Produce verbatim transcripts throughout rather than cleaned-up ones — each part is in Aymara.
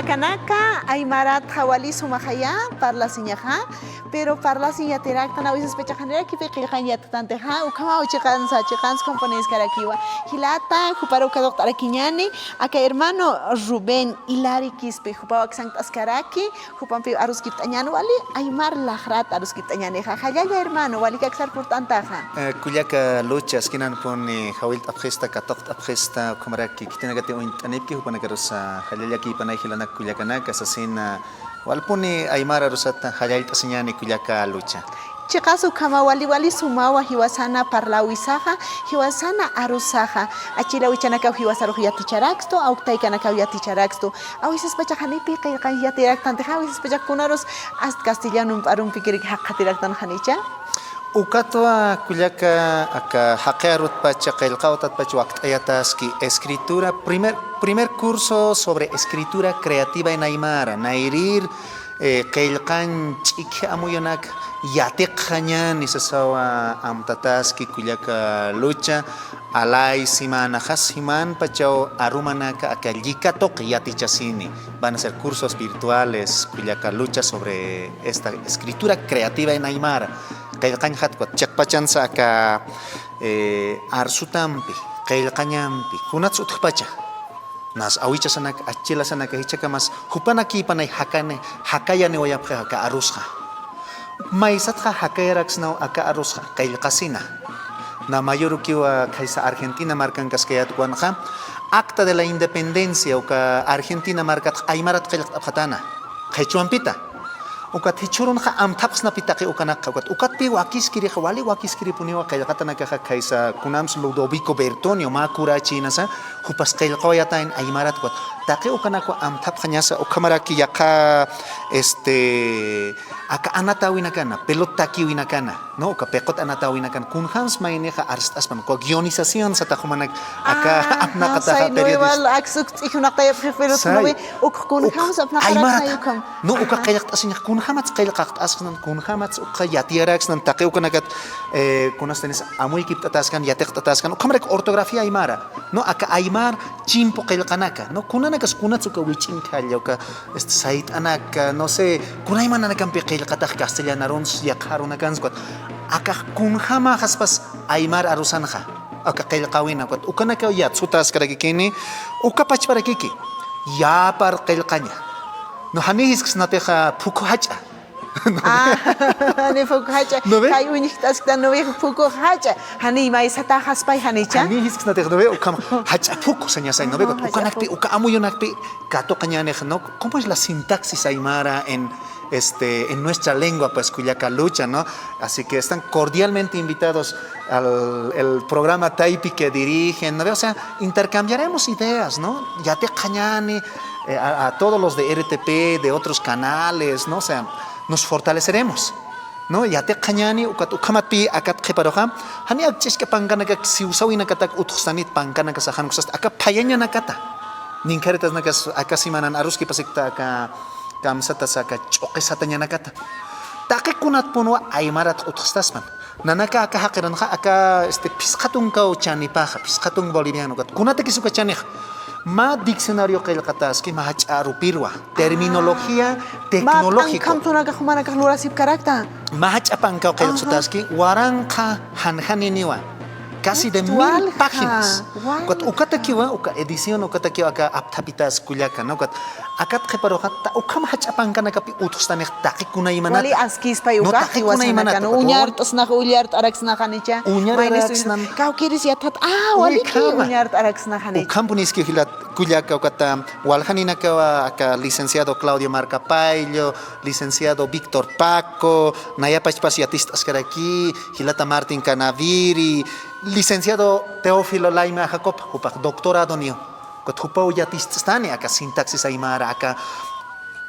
Kanaka, aymaratxa wali sumaxaya, parlasiñaxa, pero parlasiñ yatiraktan, a veces pachaxa janirakipi qillqañ yatitantixa, ukhamaw chiqansa, chiqans componenciakarakiwa. Jilata, juparu katuqt'arakiñäni, aka hermano Rubén Hilari Quispe, jupaw aksankaskaraki, jupampiw aruskipt'añäni wali, aymar laxrat aruskipt'añänixa. Jallalla hermano, walik aksar purt'antaxa. Eh, kullaka Lucha, askinanpuni jawillt'apxista, katuqt'apxista, ukhamaraki khitinakati uñt'anipki, jupanakarusa jallallakïpanay jilanak kullakanaka, sasina, walpuni aymar arusata jallallt'asiñäni kullaka Lucha. Chiqas ukhama wali wali sumawa jiwasana parlawisaxa, jiwasana arusaxa, achila wichanakaw jiwasarux yaticharakstu, awk taykanakaw yaticharakstu, a veces pachax janipï qillqañ yatiraktantixa, a veces pachax kunarus ast castellano p'arumpikirik jaqatiraktan janicha. Ukatwa kullaka aka jaqi arutpacha, qillqawtatpacha wakt'ayataski escritura, primer, primer curso sobre escritura creativa en aymara, nayrir, eh, qillqañ ch'ikhi amuyunak yatiqxañäni sasawa amtataski kullaka Lucha, alay simanaxas jimanpachaw arumanaka aka llika tuqi yatichasini. Van a ser cursos virtuales, kullaka Lucha, sobre esta escritura creativa en aymara. Qillqañxatwa, chiqpachansa aka, eh, arsutampi, qillqañampi, kunats utjpacha. Nas awichasanaka, achilasanaka, jichhakamas, jupanakïpanay jakani, jakayaniwayapxi aka arusxa. Maysatxa jakayaraksnaw aka arusxa, qillqasina. Na mayurukiwa khaysa Argentina markankaskayätwa kunxa, Acta de la Independencia, uka Argentina markatxa aymarat qillqt'apxatäna, qhichwampita. Ukat jichhürunxa amthapxsnapï taqi ukanakxa, ukat, ukatpï wakiskirixa, wali wakiskiripuniwa qillqatanakaxa khaysa kunams Ludovico Bertonio, mä kurachïnasa, jupas qillqawayatäna aymarat, ukat. Taqi ukanakwa amthapxañasa, ukhamaraki yaqha, este, aka anatäwinakana, pelot takiwinakana, ¿no? Uka piqut anatäwinakana, kunjams maynixa arst'aspan, uka guionización satax jumanak, aka apnaqataxa periodista. Say, no, igual, aksuk ts'ijunaqtayapxi pelot, ¿no ve? Uk kunjams apnaqarak, aymarat, say ukham. No, uka qillqt'asiñax, kunjamats qillqaqt'asxnan, kunjamats uka yatiyaraksnan, taqi ukanakat, eh, kunastinisa amuykipt'atäskan, yatiqt'atäskan, ukhamarak ortografía aymara, ¿no? Aka aymar chimpu qillqanaka, ¿no? Kunanakas kunats uka wich'inkhalla, uka, este, sayt'anaka, no sé, kunaymananakampi qillqatax castellanaruns, yaqha arunakans, ukat. Akax kunjamäxaspas aymar arusanxa, aka qillqäwina, ukat. Ukanakaw yatsutäskarakikini, uka pachparakiki, yäpar qillqaña. No, janiy jisksnatixa phukhu jach'a. Ah, jani phukhu jach'a. ¿No ve? Kay uñjt'asktan, ¿no ve? Phukhu jach'a. Jani maysatäxaspay, janicha. Jani jisksnatix, ¿no ve? Ukham jach'a phukhu sañasay, ¿no ve? Ukanakpi, uka amuyunakpi katuqañänix, ¿no? ¿Cómo es la sintaxis aymara en, este, en nuestra lengua, pues, kullaka Lucha, ¿no? Así que están cordialmente invitados al, el programa Taypi que dirigen, ¿no ve? O sea, intercambiaremos ideas, ¿no? Yatiqañäni, eh, a, a todos los de R T P, de otros canales, ¿no? O sea, nos fortaleceremos, ¿no? Yatiqañäni, ukat ukhamatpï akat qhiparuxa, jani akch'ichk'a pankanakak siwsäwinakatak utjsanit, pankanakasa jan uksast, aka phayañanakata. Ninkharitax nakas aka simanan aruskipasikta aka kamsatasa aka ch'uqi satañanakata. Taqi kunatpunwa aymarat utjstaspan. Nanaka aka jaqirunxa aka, este, phisqa tunkaw chanipaxa, phisqa tunk boliviano, ukat. Kunatakis uka chanixa. Mä diccionario qillqatäski, mä jach'a arupirwa. Terminología tecnológico. Mä t'ankham tunakax jumanakax lurasipkarakta. Mä jach'a pankaw qillqsutäski, waranqa janjaniniwa. Casi de mil páginas. Ukat ukatakiwa, uka edición ukatakiwa aka apthapitäs kullaka, ¿no? Ukat akat qhiparuxa, ta ukham jach'a pankanakapi utjstanix taqi kunaymanata. Wali askispay uka, taqi kunaymanata, uñart'snax, ullart'araksnax janicha. Uñararaksnan. Kawkiris yathat, ah, waliki uñart'araksnax janicha. Ukhampuniski jilat kullaka, ukata waljaninakawa aka licenciado Claudio Marcapaillo, licenciado Víctor Paco, nayapachpas yatist'askaraki, jilata Martín Canaviri, licenciado Teófilo Laima Jacob, jupax doctoradoniw. Ukat jupaw yatist'stani aka sintaxis aymara, aka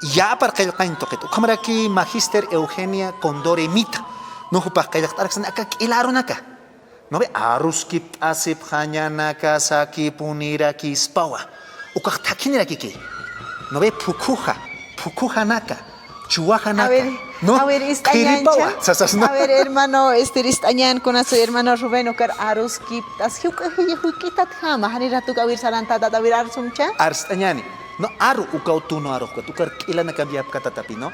yäpar qillqañ tuqit. Ukhamaraki magíster Eugenia Condori Mita, ¿no? Jupax qillqt'araksani aka k'ila arunaka. ¿No ve? Aruskipt'asipxañanaka sakipunirakispawa. Ukax thakhinirakikiy. ¿No ve? Phukhuxa, phukhuxanaka, chuwaxanaka. A ver, ¿no? A ver, ist'añancha. Sasasna. A ver, hermano, este, ist'añan kunasu hermano Rubén, ukar aruskipt'as. Juk'itatjama, jani ratuk, a ver, sarantatat, a ver, arsumcha. Arst'añani. No, aru ukaw tunu aru ukat, ukar k'ilana cambiapkatatapi, ¿no?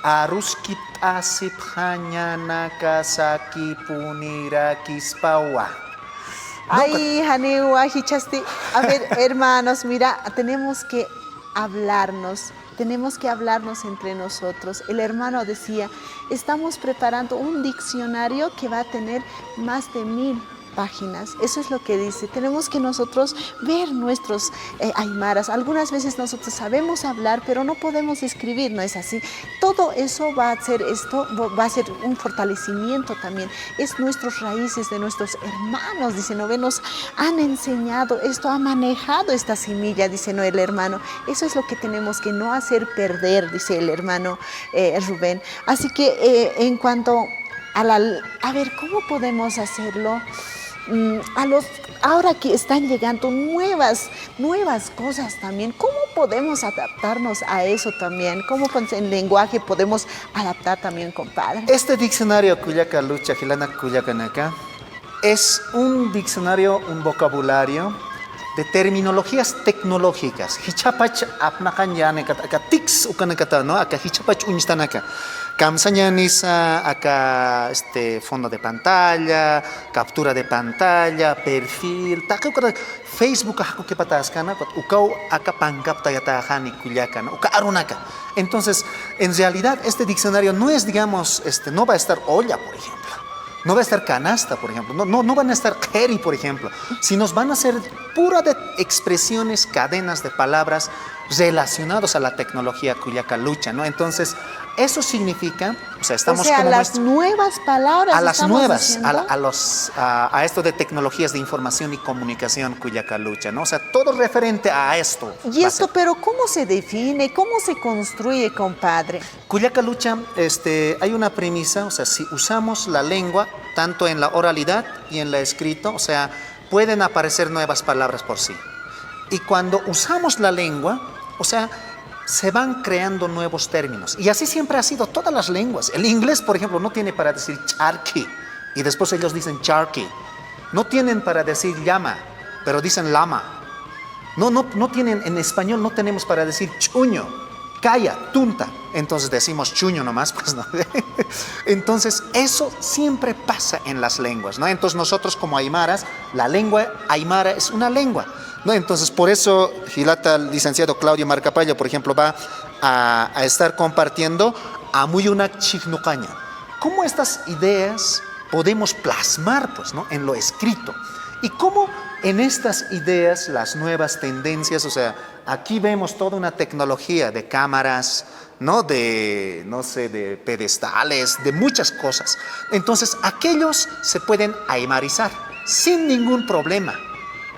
Aruskipt'asipxañanaka sakipunirakispawa. No, ukat- Ay, janiwa jichhasti. A ver, hermanos, mira, tenemos que hablarnos, tenemos que hablarnos entre nosotros. El hermano decía, estamos preparando un diccionario que va a tener más de mil páginas. Eso es lo que dice. Tenemos que nosotros ver nuestros eh, aymaras. Algunas veces nosotros sabemos hablar, pero no podemos escribir, ¿no es así? Todo eso va a ser esto, va a ser un fortalecimiento también. Es nuestros raíces de nuestros hermanos, dice, ¿no ve? Nos han enseñado esto, ha manejado esta semilla, dice, ¿no? El hermano. Eso es lo que tenemos que no hacer perder, dice el hermano eh, Rubén. Así que eh, en cuanto a la, a ver, ¿cómo podemos hacerlo? Mm, a los, ahora que están llegando nuevas, nuevas cosas también, ¿cómo podemos adaptarnos a eso también? ¿Cómo con el lenguaje podemos adaptar también, compadre? Este diccionario kullaka Lucha, jilana kullakanaka, es un diccionario, un vocabulario de terminologías tecnológicas. Jichhapach apnaqañänikat, aka tics ukanakata, ¿no? Aka jichhapach uñstanaka. Kamsañänisa aka, este, fondo de pantalla, captura de pantalla, perfil, taqi ukanaka, Facebook jakukipatäskana, ukaw aka pankaptayatäxani kullaka, ¿no? Uka arunaka. Entonces, en realidad, este diccionario no es, digamos, este, no va a estar olla, por ejemplo. No va a estar canasta, por ejemplo. No, no, no van a estar qheri, por ejemplo. Sino van a ser pura de expresiones, cadenas de palabras relacionados a la tecnología kullaka Lucha, ¿no? Entonces, eso significa, o sea, estamos... O sea, como las muestra- nuevas palabras a las estamos nuevas, a la- diciendo. A los, a, a esto de tecnologías de información y comunicación kullaka Lucha, ¿no? O sea, todo referente a esto Y va a esto, ser. Pero ¿cómo se define? ¿Cómo se construye, compadre? Kullaka Lucha, este, hay una premisa, o sea, si usamos la lengua, tanto en la oralidad y en la escrito, o sea, pueden aparecer nuevas palabras por sí. Y cuando usamos la lengua, o sea, se van creando nuevos términos. Y así siempre ha sido todas las lenguas. El inglés, por ejemplo, no tiene para decir charqui, y después ellos dicen charqui. No tienen para decir llama, pero dicen lama. No, no, no tienen, en español no tenemos para decir chuño, calla, tunta. Entonces decimos chuño nomás, pues, ¿no? Entonces, eso siempre pasa en las lenguas, ¿no? Entonces, nosotros como aymaras, la lengua aymara es una lengua, ¿no? Entonces, por eso, jilata licenciado Claudio Marcapaya, por ejemplo, va a, a estar compartiendo amuyunak chijnuqaña. ¿Cómo estas ideas podemos plasmar, pues, ¿no? En lo escrito. Y cómo en estas ideas, las nuevas tendencias, o sea, aquí vemos toda una tecnología de cámaras, ¿no? De, no sé, de pedestales, de muchas cosas. Entonces, aquellos se pueden aymarizar sin ningún problema.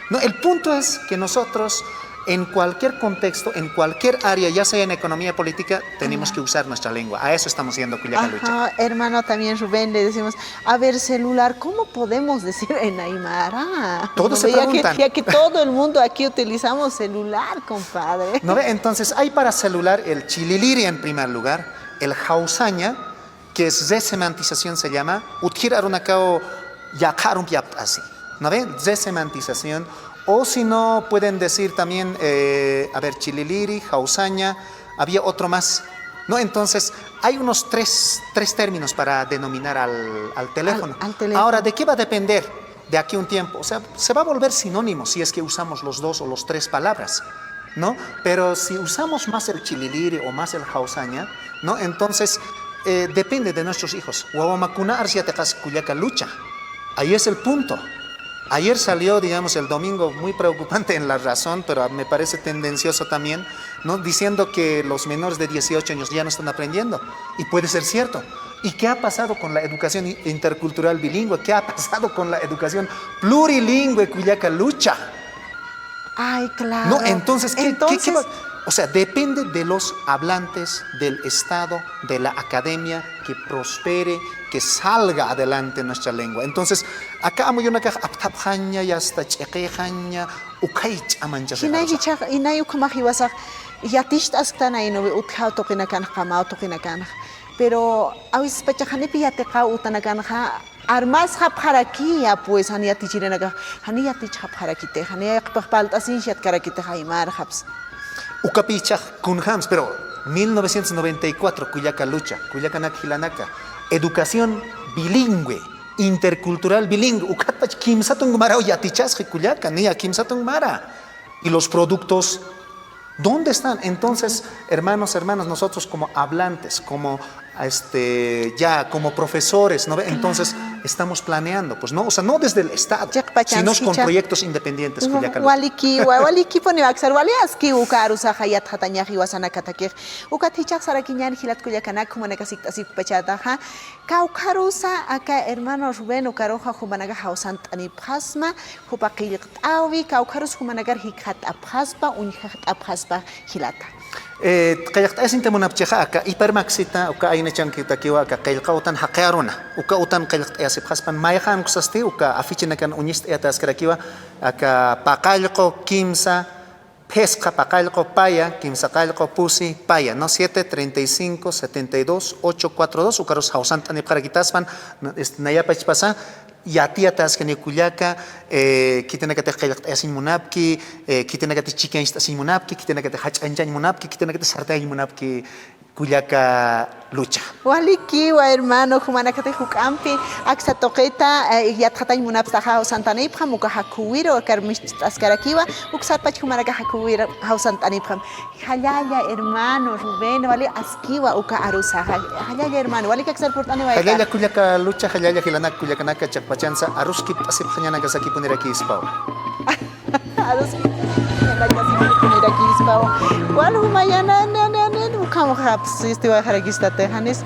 No, el punto es que nosotros, en cualquier contexto, en cualquier área, ya sea en economía política, tenemos que usar nuestra lengua. A eso estamos yendo, kullaka Lucha. Ajá, hermano, también Rubén, le decimos, a ver, celular, ¿cómo podemos decir en aymara? Todos se preguntan. Ya que, ya que todo el mundo aquí utilizamos celular, compadre. ¿No ve? Entonces, hay para celular el chililiri en primer lugar, el jausaña, que es resemantización, se llama, utjir arunakaw yaqha arumpi apt'asi. ¿No ve? Resemantización. O si no, pueden decir también, eh, a ver, chililiri, jausaña, había otro más. ¿No? Entonces, hay unos tres, tres términos para denominar al, al teléfono. Al, al teléfono. Ahora, ¿de qué va a depender de aquí un tiempo? O sea, se va a volver sinónimo si es que usamos los dos o los tres palabras, ¿no? Pero si usamos más el chililiri o más el jausaña, ¿no? Entonces, eh, depende de nuestros hijos. Wawamakuna arsi yatiqas kullaka Lucha. Ahí es el punto. Ayer salió, digamos, el domingo, muy preocupante en La Razón, pero me parece tendencioso también, ¿no? Diciendo que los menores de dieciocho años ya no están aprendiendo. Y puede ser cierto. ¿Y qué ha pasado con la educación i-, intercultural bilingüe? ¿Qué ha pasado con la educación plurilingüe, kullaka Lucha? Ay, claro. No, entonces, ¿qué, qué, qué va? Entonces O sea, depende de los hablantes, del Estado, de la academia, que prospere, que salga adelante nuestra lengua. Entonces, aka amuyunakax apthapxaña, yasta ch'iqixaña, ukhay ch'amanchasix. Jinay jichhax, jinay ukhamax jiwasax yaticht'asktanay, ¿no ve? Utjaw tuqinakanx, qamaw tuqinakanx. Pero a veces pachax janipi yatiqaw utanakanxa, armasxapxarakiya, pues, jani yatichirinakax, jani yatichxapxarakitix, jani yaqhipix parlt'asinx yatkarakitix aymarxapsa. Ukapichax kunjams, pero mil novecientos noventa y cuatro, kullaka Lucha, kullakanak jilanaka, educación bilingüe, intercultural bilingüe, ukatpach kimsa tung maraw yatichasxi kullaka, niya kimsa tung mara. Y los productos, ¿dónde están? Entonces, hermanos, hermanas, nosotros como hablantes, como este, ya como profesores, ¿no ve? Entonces, estamos planeando, pues, ¿no? O sea, no desde el Estado, sino con proyectos independientes, kullaka Lucha. Walikiwa, walikipuniw aksar, wali askiw uka arusaxa yatxatañax jiwasanakatakix. Ukat jichhax sarakiñän jilat kullakanak, jumanaka sikt'asipkpachätaxa. Kawkharusa aka hermano Rubén ukaruxa jumanaka jawsant'anipxasma, jupa qillqt'äwi, kawkharus jumanakar jikxat'apxaspa, uñjxat'apxaspa jilata. Eh, qillqt'ayasinti munapchixa aka hipermaxita, uka aynachankitakiwa aka qillqa utan jaqi aruna. Uka utan qillqt'ayasipxaspan mayqan uksasti, uka afichinakan uñist'ayataskarakiwa, aka paqallqu kimsa, phisqa paqallqu paya, kimsa qallqu pusi paya, ¿no? Siete treinta y cinco setenta y dos ocho cuatro dos, ukarus jawsant'anipxarakitaspan, este, nayapachpasa, yatiyataskani kullaka, eh, khitinakatix qillqt'ayasiñ munapki, eh, khitinakatix chikancht'asiñ munapki, khitinakatix jach'añchañ munapki, khitinakatix sartayañ munapki kullaka Lucha. Walikiwa, hermano, jumanakatix juk'ampi aksa tuqita, eh, yatxatañ munapxtaxa jawsantanipxam, uka jakhuwiru akar micht'askarakiwa, uksarpach jumanaka jakhuwiru jawsantanipxam. Jallalla, hermano Rubén, wali askiwa uka arusaxa. Jallalla, hermano, walik aksar purt'aniwa. Jallalla kullaka Lucha, jallalla jilanak kullakanaka, chiqpachansa aruskipt'asipxañanakasakipunirakïspawa. Aruskipt'asipxañanakasakipunirakïspawa. Wal jumañanan, nan, nan, nan, ukham japsistiwa jarakistatixa, janis.